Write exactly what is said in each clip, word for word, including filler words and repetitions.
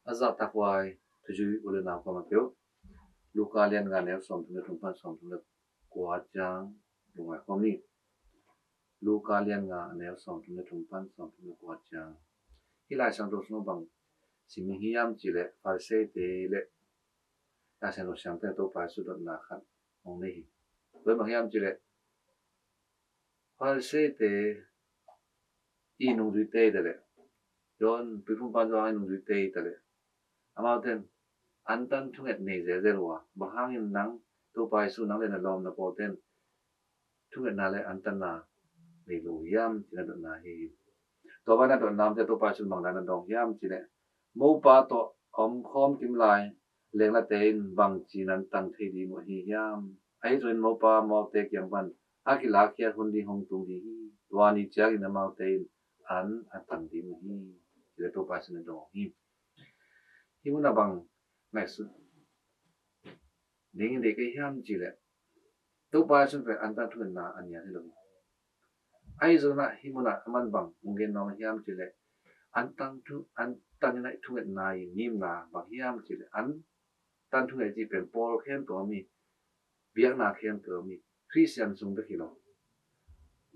A zahtakhuai thuzui u le nau khuama peuh, Luka lian nga, neu sawmthum le thum pan sawmthum le kua ciang lungngai khawm ni. Luka lian nga, neu sawmthum le thum pan sawmthum le kua ciang. Hih Lai Siangtho sungah bang sim hiam cih leh Pharisee-te le Lai Siangtho siamte Topa Jesu dotna khat hong nei hi. Tua bang hiam cih leh Pharisee-te i nungzuite hi ta leh, John, Tuiphumpa John i nungzuite hi ta leh, amaute'n antan thunget nei zelzel uh a, bang hangin nang, Topa Jesu, nang le na lawm na pawlte'n thungetna le antanna nei lo hiam, ci-in a dotna hi hi. Tua bana dotna omte Topa Jesu'n bang dan a dawng hiam cih leh, mopa tawh a om khawm kim lai lenglate in bangci nan tang thei ding uh ahi hiam? Ahi zongin mopa amaute kiang pan a kilakkhiat hun ding hong tung ding hi. Tua ni ciangin amaute in an a tang ding uh hi, ci-in Topa Jesu'n a dawng hi. Hih munah bang ngaihsut ding i deih ka hiam cih leh, Topa Jesu'n pen antan thungetna a nial hi lo hi. Ahi zongin ah hih munah aman bang hong gen nuam hiam cih leh, antan thu, antan in ah thungetna i ngimna bang hiam cih leh, antan thunget cih pen pawl khempeuh a om hi, biakna khempeuh a om hi, Khristian sung bek hi lo.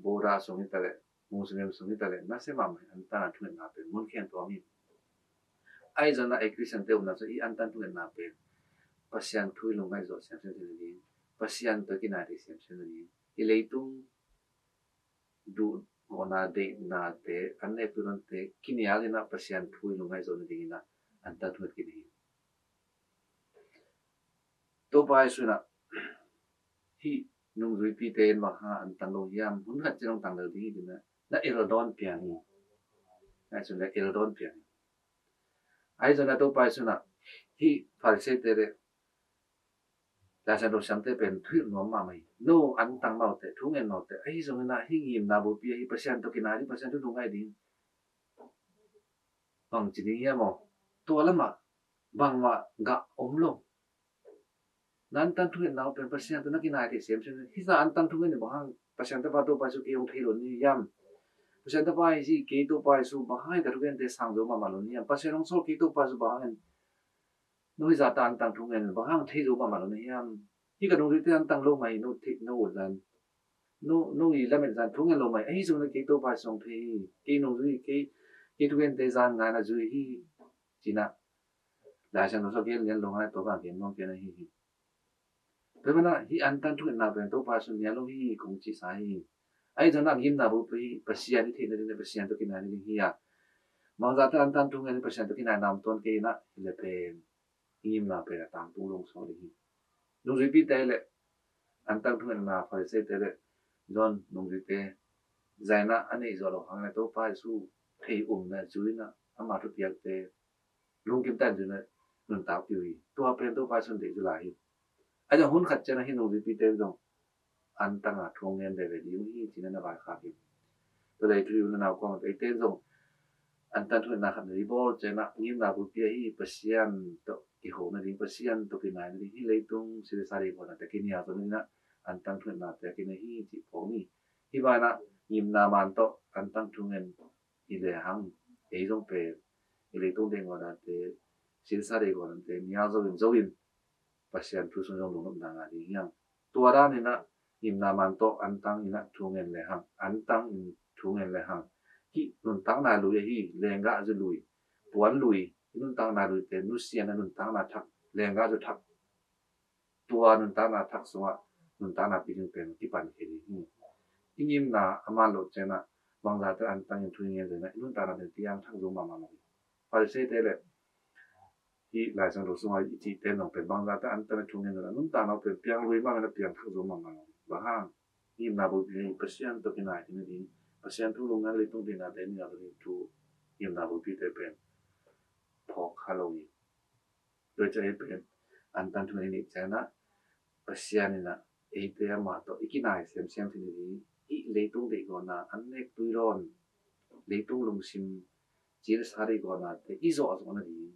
Buddha sung hi ta leh, Muslim sung hi ta leh, nasia mahmah hi, antan a thungetna pen mun khempeuh a om hi. Ahi zongin ah ei Khristiante upna sungah i antan thungetna pen Pasian thu i lungngaih zawh semsem nading, Pasian tawh kinai thei semsem nading, i leitung duhgawhna deihnate, an nek tuanate kinial in ah Pasian thu i lungngaih zawh nadingin ah antan thunget kinei hi. Topa Jesu'n ah hih nungzuipite in bang hang an tang lo hiam, hun khat ciang hong tang lo ding hi, ci-in ah na eldawn pian hi. Ngaihsun leh eldawn pian hi. Ahi zongin ah Topa Jesu'n ah hih Pharisee-te le Lai Siangtho siamte pen thuhilh nuam mahmah hi. No an tang mah uh teh, thu ngen mah uh teh, ahi zongin ah hih ngimna bulpi ahi, Pasian tawh kinai ding, Pasian thu lungngaih ding, bangci ding hiam aw? Tua lamah bangmah gah om lo. Na antan thungetna uh pen Pasian tawh na kinai thei semsem. Hih zah antan thungen in bang hang Pasian Tapa Topa Jesu kei hong thei lo na hi hiam? Pasian Tapa hi ci kei, Topa Jesu, bang hangin ka thugente sang zo mahmah lo na hi hiam? Pasian hong sawl kei, Topa Jesu, bang hangin no hih zah ta antan thungen in bang hang thei zo mahmah lo na hi hiam? Hih ka nungzuite antan lo mah hi, no thei, no ut zan, no, no i lamet zan thungen lo mah hi. Ahi zongin ah kei Topa Jesu hong thei hi. Kei nungzui, kei, kei thugente zan ngai na zui hi, ci-in ah Lai Siangtho sungah gen lian lo hang, tua bang gen nuam pian ahi hi. Tua manin ah hih antan thungetna pen Topa Jesu'n nial lo hi kong cihsa hi. Ahi zongin ah ngimna bulpi hi, Pasian i theih nading le Pasian tawh kinai nading hi a, bangzah ta antan thungen in Pasian tawh kinai nam tuan kei in ah, hi leh pen i ngimna pen a tangtung lungsawn ding hi. Nungzuipite le antan thungetna, Pharisee-te le John nungzuite, zai-in ah a neih zawh loh hangin ah Topa Jesu thei umna zui-in ah, ama thupiakte lungkim takin zui-in ah nuntakpih uh hi. Tua pen Topa Jesu'n deih zaw lai hi. Ahi zongin hun khat ciang ah hih nungzuipite zong antan a thu ngen veve ding uh hi, ci-in ah na vaikhak hi. Tua leh thu i u le nau khuama peuh, eite zong antan thungetna khat na i bawl ciangin ah ngimna bulpi ahi Pasian tawh kiho nading, Pasian tawh kinai nading, hih leitung silsa deih gawhnate kinial zawh nadingin ah antan thungetnate kinei hi cih phawk ni. Hih banah ngimna man tawh antan thungen i lehang, ei zong pen i leitung deih gawhnate, silsa deih gawhnate nial zo in, zo in, Pasian thu sung zong lungnopna ngah ding hi hang. Tua danin ah ngimna man tawh antan in ah thu ngen lehang, antan in thu ngen lehang, hih nuntakna lui ahi lenggah zong lui, puan lui, hih nuntakna luite nusia-in ah nuntakna thak, lenggah zong thak, tua nuntakna thak sungah nuntakna pi ding pen kipan kei ding hi. I ngimna a man loh ciangin ah bangzah ta antan in thu ngen zen ah i nuntakna pen piang thak zo mahmah lo hi. Pharisee-te le hih Lai Siangtho sungah i cihte nong pen bangzah ta antan in thu ngen zen ah nuntakna pen piang lui mahmah in ah piang thak zo mahmah lo hi. Bang hang? Ngimna bulpi hi, Pasian tawh kinai theih nading, Pasian thu lungngaih, leitung deihnate nial theih nading thu, ngimna bulpite pen phawk kha lo hi. Tua ciang ei pen antan thu i neih ciangin ah Pasian in ah eite amah tawh i kinai semsem theih nading, hih leitung deih gawhna, an nek tui dawn, leitung lungsim cilsa deih gawhnate i zawh zawh nading,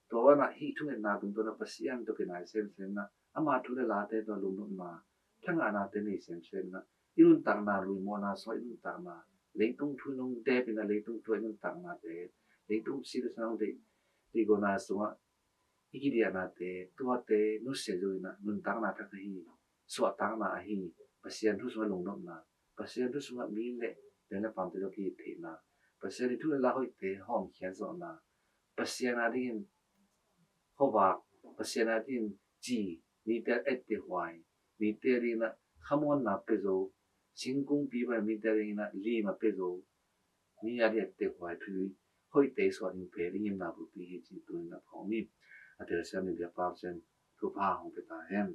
tua banah hih thungetna tungtawn ah Pasian tawh kinai semsem in ah ama thu le late tawh lungnopna, thangahnate nei semsem in ah i nuntakna lui, mawhna sungah i nuntakna, leitung thu nong dep in ah leitung thu ah i nuntaknate, leitung cilsa nong deih Tigona sungah i kidiahnate, tuate nusia zo inah nuntakna thak ahi, suahtakna ahi, Pasian thu sungah lungnopna, Pasian thu sungah mi le leng le pamte tawh kitheihna, Pasian i thu le la hoihte hawmkhiat zawhna, Pasian a dingin khuavak, Pasian a dingin ci, mite etteh huai, mite a dinginah khamuanna pia zo, singkungpi bai mite a dinginah lim a pia zo, mi a ding etteh huai thu hoihte suah ding pen i ngimna bulpi hi ci tuninah phawng ni. A telsiam ni biakpa Pasian thupha hong pia ta hen.